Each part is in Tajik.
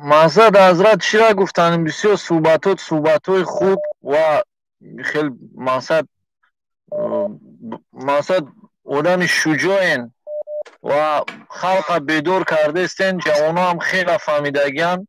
Мақсад, ҳазрат, чира гуфтан, бисёр суҳбатот суҳбатҳои хуб ва хел мақсад одами шуҷоен ва халқа бедор кардестен, ҷавоно ҳам хела фаҳмидагианд.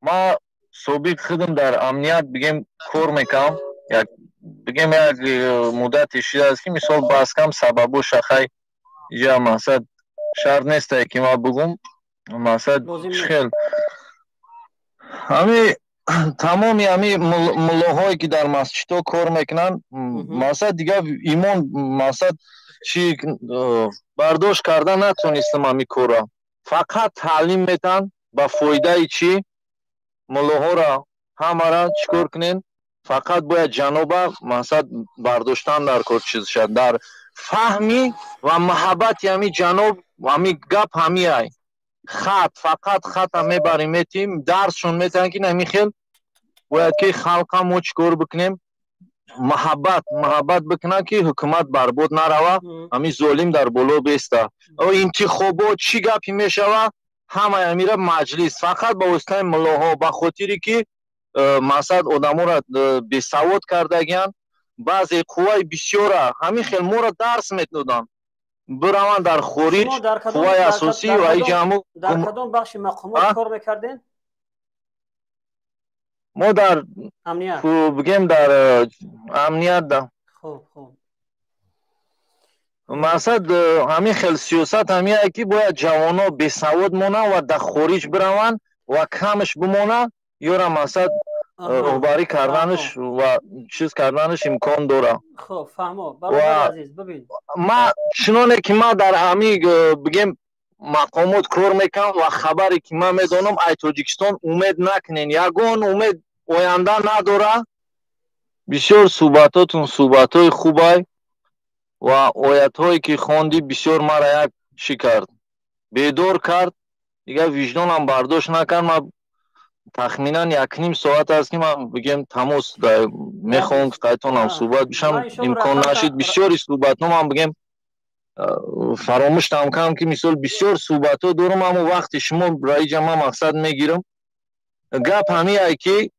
Ма собиқ худам дар амният, бигем, кор мекардам. Як, бигем, як муддате шидааст, ки мисол баскам, сабабоша хай иҷа мақсад шарт нестае, ки ман бугум. Мақсад чӣ хел ҳами тамоми ҳами муллоҳое, ки дар масҷидҳо кор мекунанд, мақсад дигар имон, мақсад чӣ бардошт карда натонистам ҳами корро. Фақат таълим метаҳанд ба фоидаи чӣ? Муллоҳоро ҳамара чӣ кор кунен? Фақат бояд ҷаноба мақсад бардоштан дар кор чиз шад дар фаҳми ва маҳаббати ҳами ҷаноб. Ҳами гап ҳами ай хат, фақат хата мебарем, метиҳем, дарсшон метаҳанд, ки ҳамин хел бояд, ки халқа мо чӣ кор бикунем, маҳаббат бикунад, ки ҳукумат барбод нарава, ҳамин золим дар боло беста. Интихобот чӣ гапе мешава, ҳамаи ҳамира маҷлис фақат ба воситаи муллоҳо, ба хотире ки мақсад одаморо бесавод кардагианд. Баъзе қувваи бисёра ҳамин хел моро дарс медоданд, бираванд дар хориҷ, қувваи асосӣ ва иҷаму. Дар кадом бахши мақомот кор мекардем? Мо дар, бигем, дар амният да. Мақсад ҳамин хел сиёсат ҳамие, ки бояд ҷавоно бесавод монанд ва дар хориҷ бираванд ва камаш бимонанд, ёра мақсад роҳбарӣ карданаш ва чиз карданаш имкон дорад. Ма чуноне ки ма дар ҳамин, бигем, мақомот кор мекунам ва хабаре ки ман медонам, ай Тоҷикистон умед накунен, ягон умед оянда надорад. Бисёр суҳбатотун суҳбатҳои хубай ва оятҳое ки хондӣ, бисёр мара як чӣ кард, бедор кард. Дигар виҷдонам бардошт накард. Ман тахминан якним соат аст, ки ман, бигем, тамос мехоҳам, қайтонам суҳбат бишам, имкон нашид. Бисёри суҳбатҳо ман, бигем, фаромӯштам кардам, ки мисол бисёр суҳбатҳо дорам, аммо вақти шумо раиҷа ман мақсад мегирам. Гап ҳамие, ки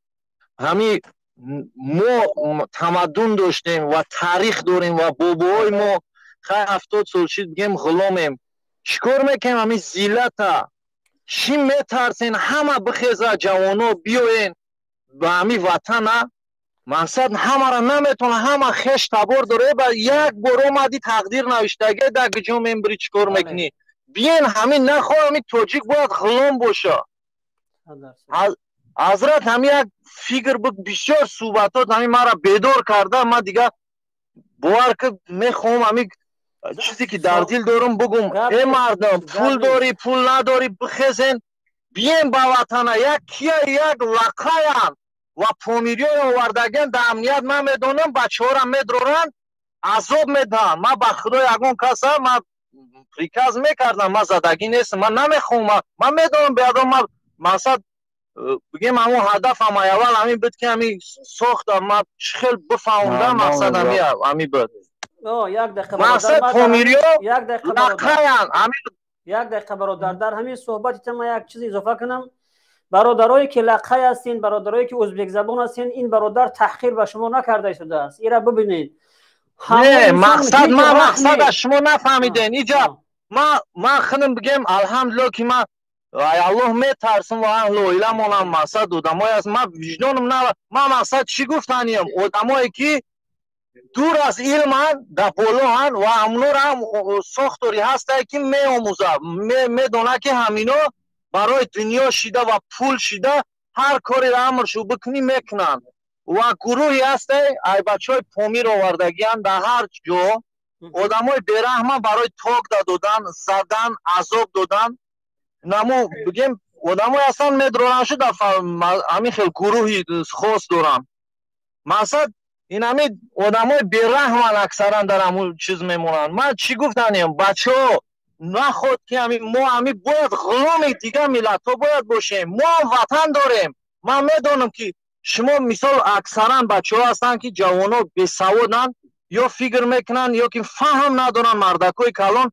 ҳами мо тамаддун доштем ва таърих дорем ва бобоҳои мо хай 70 сол шид, бигем, ғуломем. Чӣ кор мекунем? Ҳами зиллата чӣ метарсен? Ҳама бихеза, ҷавоно, биёен ба ҳами ватана. Мақсад ҳамара наметавона, ҳама хеш табор дора. Ба як бор омади, тақдир навиштага, дар куҷо мембирӣ, чӣ кор мекунӣ? Биен, ҳамин нахоҳ, ҳамин тоҷик бояд ғулом боша. Ҳазрат, ҳами як фикр буд. Бисёр суҳбатот ҳамин мара бедор карда. Ман дигар бовар ки мехоҳам ҳамин чизе ки дар дил дорам бугум. Э мардам, пул дорӣ, пул надорӣ, бихезен, биен ба ватана. Як кия, як лақаян ва помириёи овардагиан дар амният. Ман медонам, бачаҳоро медроранд, азоб медиҳанд. Ман ба худо ягон каса ман приказ мекардам, ман задагӣ нестам, ман намехоҳам. Ман медонам, беадом ман мақсад, бигем, ҳамон ҳадафам аввал ҳамин буд, ки ҳамин сохтам, ман чӣ хел бифаҳмдам, мақсад ҳами буд. Мақсад помириё лақаян. Як дақиқа, бародар, дар ҳамин суҳбати та ман як чиз изофа кунам. Бародарое ки лақай ҳастин, бародарое ки ӯзбекзабон ҳастин, ин бародар таҳқир ба шумо накарда истодааст, ира бибинед. Не, мақсад, ман мақсада шумо нафаҳмиден. Иҷа ман худам, бигем, алҳамдулилло, ки ман ай Аллоҳ метарсам ва аҳлу оиламонам мақсад одамое аст. Ман виҷдонам на, ман мақсад чӣ гуфтаниям? Одамое ки дур аз илманд, дар болоанд ва ҳамонро ҳам сохтори ҳастае, ки меомӯзад, медонад, ки ҳамино барои дунё шида ва пул шида ҳар кореро амршу бикунӣ, мекунанд. Ва гурӯҳе ҳастае, ай бачаҳои Помир овардагианд, дар ҳар ҷо одамои бераҳма барои ток додан, задан, азоб додан. Наму, бигем, одамое ҳастанд, медронанд шуда, ҳамин хел гурӯҳи хос доранд. Мақсад ин ҳамин одамои бераҳман, аксаран дар ҳамун чиз мемонанд. Ман чӣ гуфтанем, бачаҳо, наход ки ҳамин мо ҳамин бояд ғуломи дигар миллатҳо бояд бошем. Мо ҳам ватан дорем. Ман медонам, ки шумо мисол аксаран бачаҳо ҳастанд, ки ҷавоно бесаводанд ё фикр мекунанд, ё ки фаҳм надоранд. Мардакҳои калон,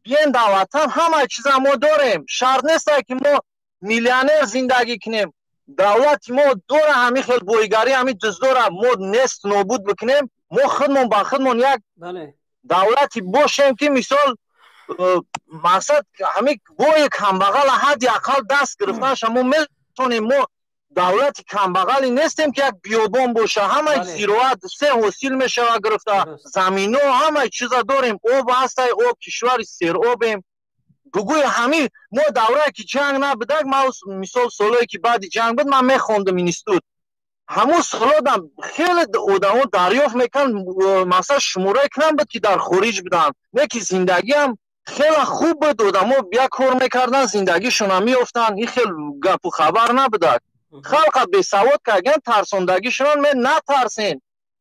биен дар ватан, ҳамаи чиза мо дорем. Шарт нестае, ки мо Миллионер зиндагӣ кунем. Давлати мо дора ҳамин хел боигарӣ, ҳамин дуздора мо нест нобуд бикунем. Мо худмон ба худмон як давлати бошем, ки мисол мақсад ҳамин бои камбағала ҳадди ақал даст гирифтанша мо метонем. Мо давлати камбағале нестем, ки як биёбон боша. Ҳамаи зироат се ҳосил мешава гирифта, замино, ҳамаи чиза дорем, об ҳастай, об, кишвари серобем. Бугӯи ҳамин мо даврае ки ҷанг набудак, ма мисол солое ки баъди ҷанг буд, ман мехондам институт. Ҳамун солодам хеле одамо дарёфт мекард, масалан, шуморае кам буд, ки дар хориҷ буданд, не ки зиндагиам хеле хуб буд. Одамо як кор мекарданд, зиндагишона меёфтанд. Ин хел гапу хабар набудак. Халқа бесавод кардан, тарсондагишон. Ме натарсен,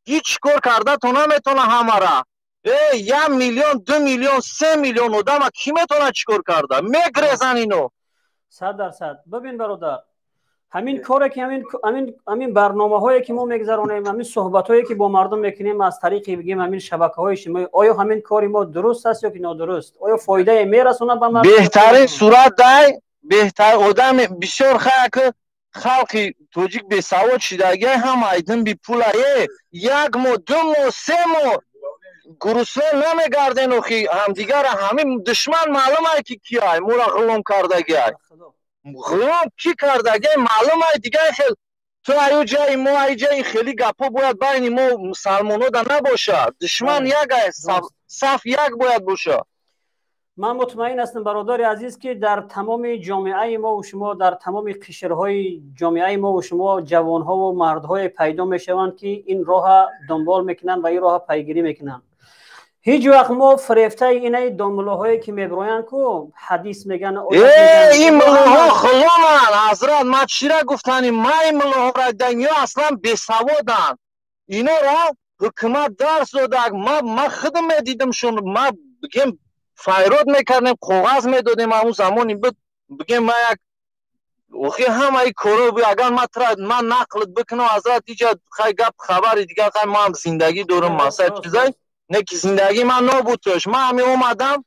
ҳеҷ кор карда то наметона ҳамара. Э, 1 миллион, 2 миллион, 3 миллион одама кӣ метавонад чӣ кор карда? Мегрезан ино. 100%. Бибин, бародар, ҳамин коре ки ҳамин барномаҳое ки мо мегузаронем, ҳамин суҳбатҳое ки бо мардум мекунем аз тариқи, бигем, ҳамин шабакаҳои иҷтимоӣ, оё ҳамин кори мо дуруст аст ё ки нодуруст? Оё фоидае мерасонад ба мардум? Беҳтарин сурат дай, беҳтар одами бисёр хаяк. Халқи тоҷик бесавод шидагиай, ҳама айдин бипула. Е, як моҳ, 2 моҳ, 3 моҳ гурусна намегарден. Охи, ҳамдигара ҳамин душман маълумай, ки киай мора ғулом кардагиай, ғулом кӣ кардагиай маълумай. Дигар хел ту аю ҷаи, мо ай ҷаи, хеле гапҳо бояд байни мо мусалмонода набошад. Душман як ай, саф як бояд бошад. Ман мутмаин ҳастам, бародари азиз, ки дар тамоми ҷомеаи мо шумо, дар тамоми қишрҳои ҷомеаи мо шумо ҷавонҳову мардҳое пайдо мешаванд, ки ин роҳа дунбол мекунанд ва ин роҳа пайгирӣ мекунанд. Ҳеҷ вақт мо фирефтаи инаи домуллоҳое ки мебироянд ку, ҳадис меган. Ин муллоҳо ғуломанд, ҳазрат. Ман чира гуфтани? Ма ин муллоҳоро дидам, ё аслан бесаводанд. Инора ҳукумат дарс додак. Ма худам медидимшон, ма, бигем, файрод мекардем, коғаз медодем. Ҳамун замони буд, бигем, ма як охи ҳамаи коро. Агар ма тра ман нақлт бикунам, ҳазрат, иҷа хай гап хабари дигар. Хай, ман зиндагӣ дорам, масалан, чизай не ки зиндагии ман нобуд шуд. Ман ҳамин омадам.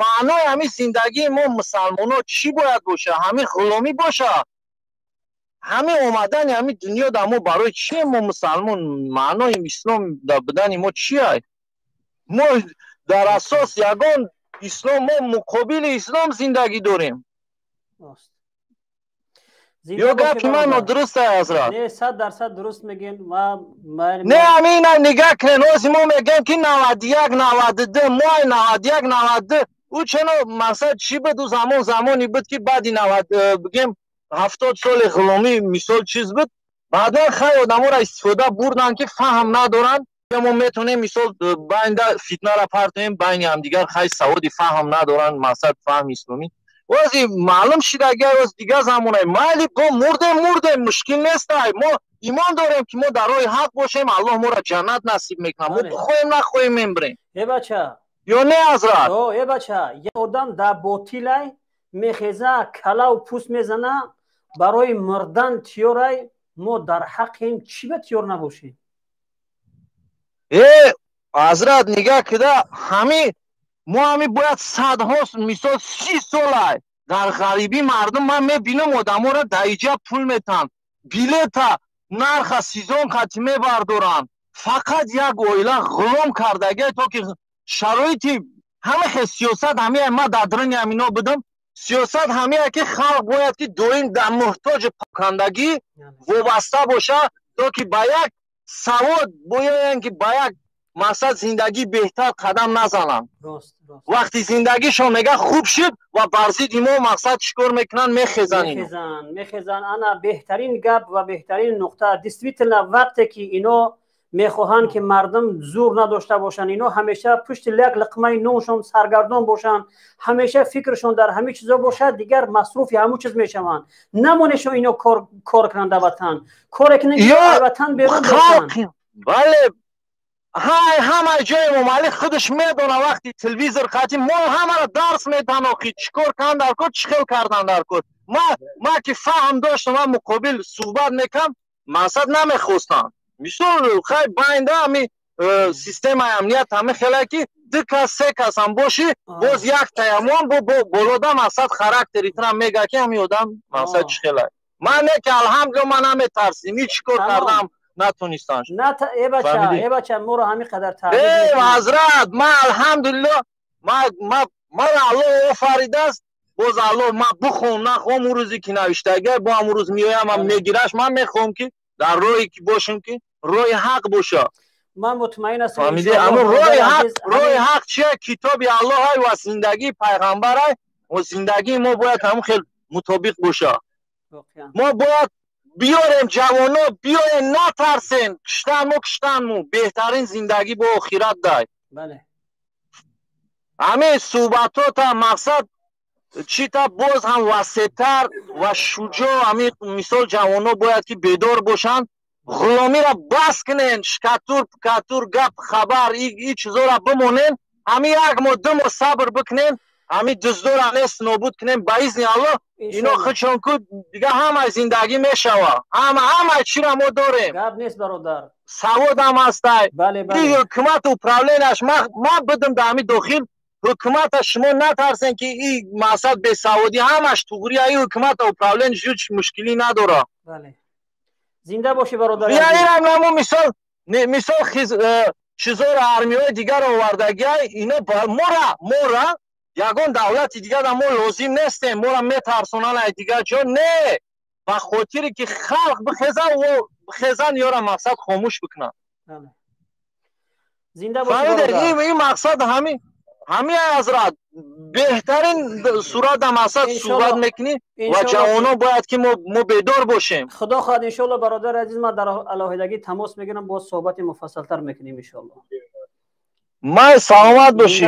Маънои ҳамин зиндагии мо мусалмоно чӣ бояд боша? Ҳамин ғуломӣ боша? Ҳамин омадани ҳамин дунё дар мо барои чие? Мо мусалмон, маънои ислом дар будани мо чия? Мо дар асос ягон ислом, мо муқобили ислом зиндагӣ дорем. Ё гапи ман нодуруст, ҳазрат? Не, 100% дуруст мегӯен. Не, ҳамина нигаҳ кунен. Ози мо мегӯем, ки 91, 92, мои 91, 92. Ӯ чено мақсад чӣ буд? Ӯ замон замоне буд, ки баъди навад, бигем, 70 соли ғуломӣ, мисол, чиз буд. Баъдан хай одаморо истифода бурданд, ки фаҳм надоранд. Мо метавонем, мисол, байнда фитнара партоем байни ҳамдигар. Хай, саводи фаҳм надоранд, мақсад фаҳми исломӣ. Ози маълум шидагиай, оз дигар замонай. Майли, бо мурдем, мурдем, мушкил нестай. Мо имон дорем, ки мо дар роҳи ҳақ бошем, Аллоҳ моро ҷаннат насиб мекунад. Мо бихоҳем, нахоҳем, мембирем. Э, бача. Ё не, ҳазрат? Э, бача, як одам дар ботилай мехеза, калаву пӯст мезана, барои мурдан тиёрай. Мо дар ҳаққем, чӣ ба тиёр набошем? Э, ҳазрат, нигаҳ кида, ҳами мо ҳами бояд садҳо, мисол, 30 солай дар ғарибӣ мардум. Ман мебинам, одаморо дар иҷа пул метаҳанд, билета нарха сезон қати мебардоранд. Фақат як оила ғулом кардагия, то ки шароити ҳама хел сиёсат ҳамия. Ма дар даруни ҳамино будам. Сиёсат ҳамия, ки халқ бояд ки доим дар муҳтоҷи кандагӣ вобаста боша, то ки ба як савод бояян, ки ба як мақсад зиндагӣ беҳтар қадам назананд. Вақти зиндагишон мега хуб шуд ва бар зидди мо, мақсад, чӣ кор мекунанд? Мехезанд. Мехезанд, мехезанд. Ана беҳтарин гап ва беҳтарин нуқта. Действительно, вақте ки ино мехоҳанд, ки мардум зур надошта бошанд, ино ҳамеша пушти як лиқмаи ноншон саргардон бошанд, ҳамеша фикрашон дар ҳамин чизо бошад, дигар масруфи ҳамун чиз мешаванд. Намонешон ино кор кунанд дар ватан, коре кунанд, ватан берун бошанд. Бале, ҳай, ҳамаи ҷои Эмомалӣ худаш медона. Вақти телевизор қати мо ҳамаро дарс метаҳанд, охи, чӣ кор кунанд дар кор, чӣ хел кардан дар кор. Ма ки фаҳм доштам, ман муқобил суҳбат мекунам, мақсад намехостам. Мисол, хай, байнда ами Системаи амният ҳама хеле ки ду кас, се кас ҳам бошӣ, боз як таямон болода мақсад характери тунам мега, ки ҳамин одам мақсад чӣ хеле. Ман не ки, алҳамдулилла, ман наметарсим, ҳеҷ кор кардам натонистан. Э бача, моро ҳамин қадар. Э ҳазрат, ман, алҳамдулилло, мара Аллоҳ офаридааст. Боз Аллоҳ, ман бихоҳам, нахоҳам, он рӯзе ки навиштагӣ, бо ҳамон рӯз меоям, мегираш. Ман мехоҳам, ки дар роҳе ки бошем, ки роҳи ҳақ боша. Ман мутмаин ҳастам. Фаҳмидӣ? Аммо роҳи ҳақ, роҳи ҳақ чия? Китоби Аллоҳай ва зиндагии пайғамбарай, ва зиндагии мо бояд ҳамон хел мутобиқ боша. Мо бояд биёрем, ҷавоно, биёем, натарсем. Киштанму, киштанму беҳтарин зиндагӣ бо охират дай. Ҳамин суҳбатота мақсад чита боз ҳам васеътар ва шуҷоъ. Ҳамин мисол, ҷавоно бояд ки бедор бошанд, ғуломиро бас кунен, шкатур пкатур, гап, хабар, и чизоро бимонен. Ҳамин як моҳ, 2 моҳ сабр бикунем, ҳамин дуздора нест нобуд кунем, ба изни Аллоҳ. Ино худшон ку дига ҳамаи зиндагӣ мешава, ҳама, ҳамаи чиро мо дорем. Гап нест, бародар. Саводам ҳастай. Ҳукумату управления ш ман бидим дар ҳамин дохил ҳукумата. Шумо натарсен, ки и мақсад бесаводӣ, ҳамаш туғрия. И ҳукумата управления ш ҳеҷ мушкилӣ надора. Зинда бошӣ, бародар. Инам намо мисол чизоро, армияҳои дигарро овардагиай. Ино мора ягон давлати дигар мо лозим нестем, мора метарсонанд ай дигар ҷо. Не, ба хотире ки халқ бихезан, бихезан, ёра мақсад хомӯш бикунанд. Ин мақсад ҳамин, ҳазрат, беҳтарин сурата мақсад суҳбат мекунӣ ва ҷавонон бояд ки мо бедор бошем. Худо хоҳад, иншоалло, бародари азиз, ман дар алоҳидагӣ тамос мегирам, боз суҳбати муфассалтар мекунем, иншоалло. Май, саломат бошӣ.